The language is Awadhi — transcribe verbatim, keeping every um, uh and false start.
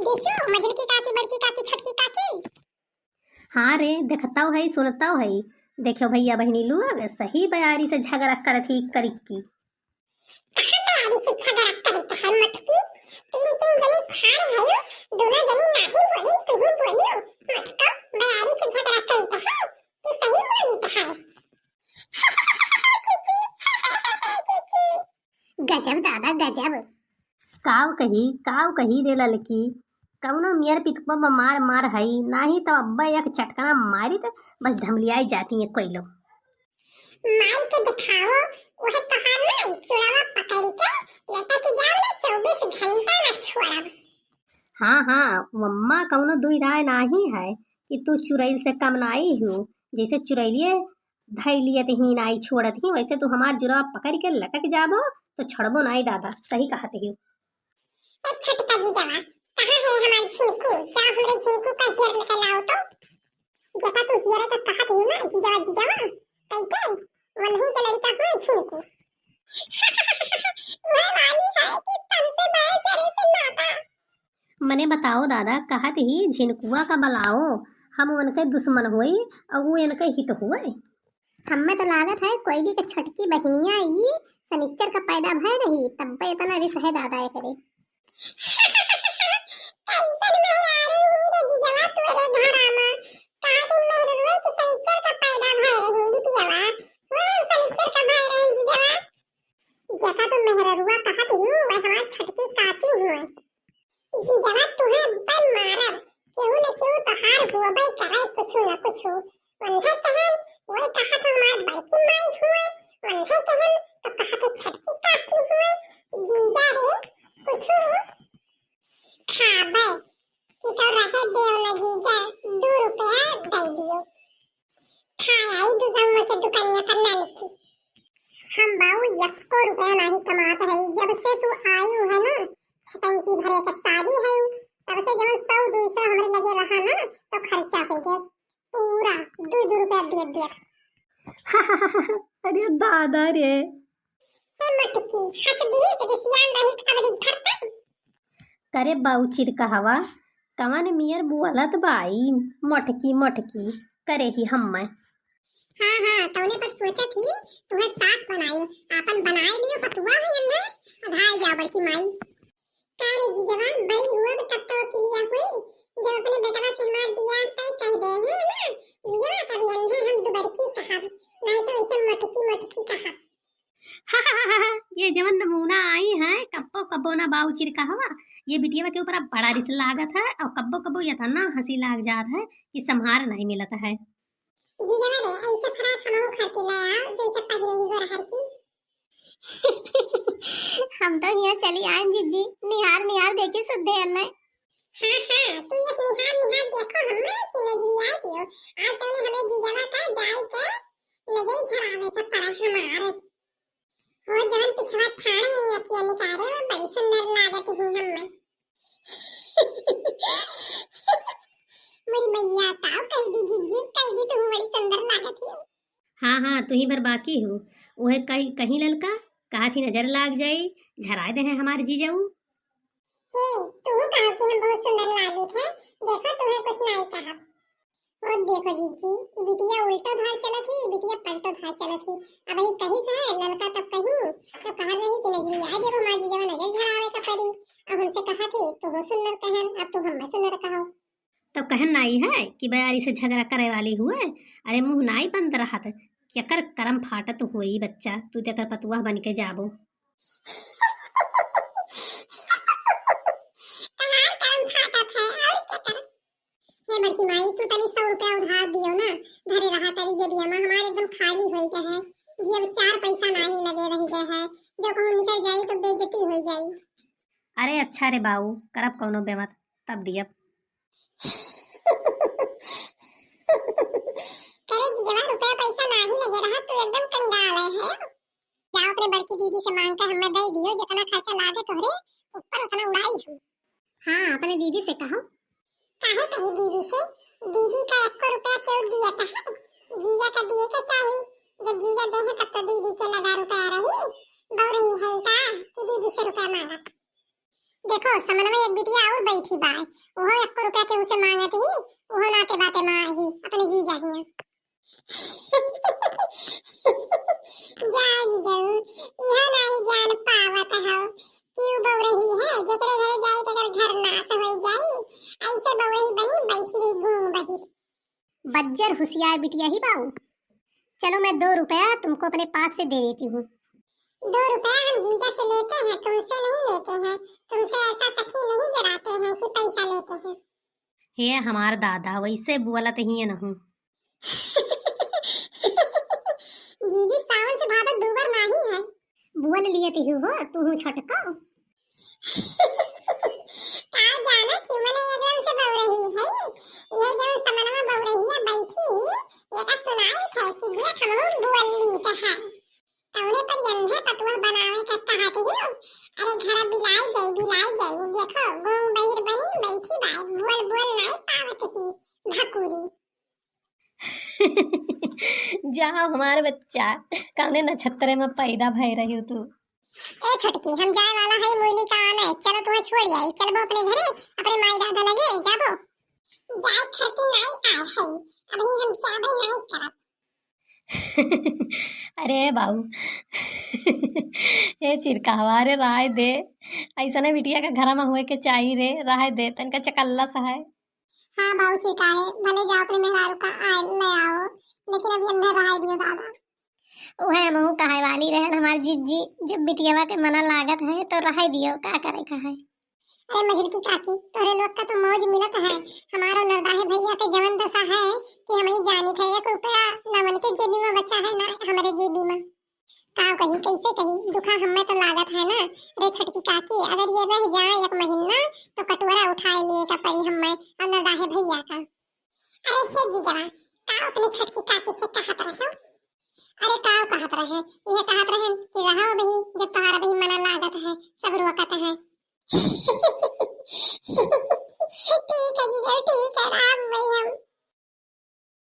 देखियो, मझलकी काकी, बड़की काकी, छोटकी काकी। हाँ रे, देखतौ है, सुनतौ है। देखियो भैया बहिनी लोग, सही बयारी से झगड़ा करत ही करिक की। कहाँ बयारी से झगड़ा करित है मटकी? तीन तीन जनी ठाड़ है, दोनों जनी नाही बोली, तू ही बोलियो। मटका, बयारी से झगड़ा करित है कि सही बोलित है? गजब दादा, गजब। काव कही, काव कही रे ललकी, कौनो मियर पितुआ में मार मार हई, नाही तो अब्बा एक चटकना मारी त बस ढमलियाई जाती है कोई लोग। माई के दिखाओ, वह तहार ना चुड़वा पकड़ के लटक जाओ ना, चउबीस घंटा ना छोड़ब। हाँ, हाँ, मम्मा कौनो दुई राय नाही है कि तू चुड़ैल से कम नाही हो, जैसे चुड़ैलिए धैलियत ही नाई छोड़त ही, वैसे तू हमार जुरवा पकड़ के लटक जाबो तो छोड़बो नाई दादा, सही कहत ही। ए छोटका जीजावा, कहाँ है हमार झिनकू? जा हमरे झिनकू का हेर लेके लाओ तो। जेका तू हियरे का कहत ही ना जीजावा जीजावा, कई के वनही के लड़का हुआ झिनकू। वह वाली है कि तन से बहे चेहरे से नाता। मने बताओ दादा, कहत ही झिनकुआ का बलाओ, हम उनके दुश्मन होई और वो इनके हित हुए। हमें तो लागत है कोयली के छोटकी बहिनिया ई सनिच्चर का पैदा भय रही, तब्बे इतना रिस है दादा एकरे। कैसन मेहरारू ही रे जीजवा तोरे घरा में, कहा दिन मेहरारू के सनिच्चर का पैदा भय रही बिटियावा, वो सनिच्चर का भय रही जीजवा। जेका तू मेहररुआ कहत हियू, वह हमार छोटकी काकी हुए। जीजवा तुहे अब्बे मारब, केहू न केहू तोहार होबे करे कुछु न कुछु। वन्हे कहन, वही कहा तो हमार बड़की माई हुए, वन्हे कहन तो कहा तो छोटकी काकी हुए। जीजा रे, कुछु खाबे कि तो रहे देव न जीजा, दू रुपया दे दियो। खाए आई दू गौवा के दुकानिया पर ना लिखी। हम बाऊ यक्को रुपया नाही कमात है, जब से तू आयु है ना, छटंकी भरे का साली है, तब से जवन सौ दू सौ हमरे लगे रहा ना, तो खर्चा हो गया पूरा, दू दू रुपया दिए दिए। अरे दादा रे। ए मटकी, हंस दिए से सियान रही अब दिन भर तक। करे बाऊ चिरकहवा, कवन मियर बोलत बाई, मोटकी मोटकी करे ही हम्मै। हाँ, हाँ, तौने पर सोचत ही, तुहे सास बनाई, आपन बनाए लियो पतुआ है अन्ने, अधाए जाओ बड़की माई। का रे जीजवा, बड़ी हुआ तब तो अकेलिया हुई, जब अपने बेटवा से हमार बियाह तय कह दे है ना, जीजवा तब अन्ने हम दुबरकी कहब, नहीं तो ऐसे मोटकी मोटकी कहब। ये जवन नमूना आई है, कब्बो कब्बो ना बाऊ चिरकहवा, ये बिटिया के ऊपर अब बड़ा रिस लागत है और कब्बो कब्बो इतना हंसी लाग जात है कि संभार नहीं मिलत है। जीजवा रे, ऐसे फराक हमहू खरीद ले आओ, जैसे पहले ही हो रहर की। हम तो यहाँ चली आए जिज्जी, निहार निहार देखी सुद्धे अन्ने। हाँ, हाँ, तू ये निहार निहार देखो हमें कि नजरिया दियो। आज तूने हमें जीजवा का जाई के नजर झरावे का पड़ा हमार। वो जवन पिछवा ठाड़ है अखिया निकारे, वो बड़ी सुंदर लागत ही हमें। मोरी मैया, ताऊ कह दी जिज्जी, कह दी तू बड़ी सुंदर लागत ही। हाँ, हाँ, तू ही भर बाकी हो। उहे कही, कहीं ललका, कहा थी नजर लाग जाई, झराए दे हैं हमार जीजाऊ। हे, तू कहा कि हम बहुत सुंदर लागे थे, देखो तुम्हें कुछ नहीं कहा। ओ देखो जीजी, ई बिटिया उल्टो धार चलत ही, ई बिटिया पलटो धार चलत ही। अब ही कही से है, ललका तब कहीं, तो कहा रही कि नजरिया देव माँ जीजवा नजर झरावे का पड़ी। अब हमसे कहा थी, तू हो सुंदर कहन, अब तू हमें सुंदर कहो। तब कहन नाई है कि बयारी से झगड़ा करे वाली हुए, अरे मुँह नाई बंद रहत, केकर करम फाटत हुए ई बच्चा, तू तेकर पतुआ बन के जाबो। तहार करम फाटत है, और केकर? हे बड़की माई, तू तनी सौ रुपया उधार दियो ना, धरे रहा तनी जेबिया में, हमार एकदम खाली होई गए है। जेब चार पैसा नाही लगे रह गए है, जो कहूँ निकल जाई तो बेइज्जती होई जाई। अरे अच्छा रे बाऊ, करब कौनो बेमत, तब दियब। करे जीजवा, रुपया पैसा नाही लगे रहा, तू एकदम कंगाल है। जाओ अपने बड़की दीदी से मांग के हमें दे दियो, जितना खर्चा लागे तोहरे ऊपर उतना उड़ाई हम। हाँ, अपने दीदी से कहो। काहे कही दीदी से? दीदी का एको रुपया केहू दिया था? जीजा का दिए के चाही। जब जीजा दे हैं तब तो दीदी के लगा रुपया रही। बहु रही है का कि दीदी से रुपया मांगा? देख ओ, समनवा एक बिटिया और बैठी बाय, उहो एक्को रुपया केहू से मांगत ही, उहो नाते बाते मा आही, अपने जीजा हियां। जाओ जीजाऊ, इहो नाही जान पावत हो कि उ बउरही है, जेकरे घरे जाई तेकर घर नाश होई जाई। ऐसे बउरही बनी बैठी रही गूंग बहिर। बज्जर हुसियार बिटिया ही बाऊ। चलो, मैं दो रुपया तुमको अपने पास से दे देती हूँ। दो रुपया हम जीजा से लेते हैं, तुमसे नहीं लेते हैं। तुमसे ऐसा सखी नहीं जराते हैं कि पैसा लेते हैं। हे हमार दादा, वैसे बोलत ही न हूँ। जीजी, सावन से भादो दूबर नाही है। बोल लिए ती हो, तू हूँ छोटको। का जाना थी मने एकदम से बउरही है। ये जो समनवा बउरहिया बैठी, ये का सुनाई है कि देख हम बोल ली तो है। तौने पर यंधे पतुआ बनावे का कहत ही। अरे घर बिलाई जाई, बिलाई जाई, देखो गूंग बहिर बनी बैठी बाय, बोल बोल नाई पावत ही भकुरी। जा हमार बच्चा, कौने नक्षत्र में पैदा भय रही तू? ए छोटकी, हम जाए वाला है मूली का आने, चलो तुम्हें छोड़ आई, चलबो अपने घरे, अपने माई दादा लगे जाबो। जाए खरती नाई आए है, अभी हम जाबे नाई करब। अरे बाऊ, ए चिरकावा, अरे रहे दे, ऐसने बिटिया का घर में होए के चाही रे, रहे दे, तनका चकल्लस है। हाँ बाऊ, चिरकाहे, भले जाओ अपने मेहरारू का आए ले आओ, लेकिन अभी अंदर रहे दियो दादा। उहे हमहू कहे वाली रहन हमार जिज्जी, जब बिटियावा के मना लागत है तो रहे दियो, का करे का है। अरे मझिलकी काकी, तोहरे लोग का तो मौज मिलत है, हमारो नरदाहे भैया के जवन दशा है कि हमनी जानित है, एक रुपया ना मन के जेबी में बचा है ना हमरे जेबी में। का कही, कैसे कही, दुखा हमें तो लागत है ना। अरे छोटकी काकी, अगर ये रह जाए एक महीना तो कटोरा उठाए लिए का पड़ी हमें और नरदाहे भैया का। अरे हे जीजवा, का अपने छोटकी काकी से कहत रहे? अरे का कहत रहे, ये कहत रहे कि रहो बही, जब तोहार बही मना लागत है, सब रोकत है।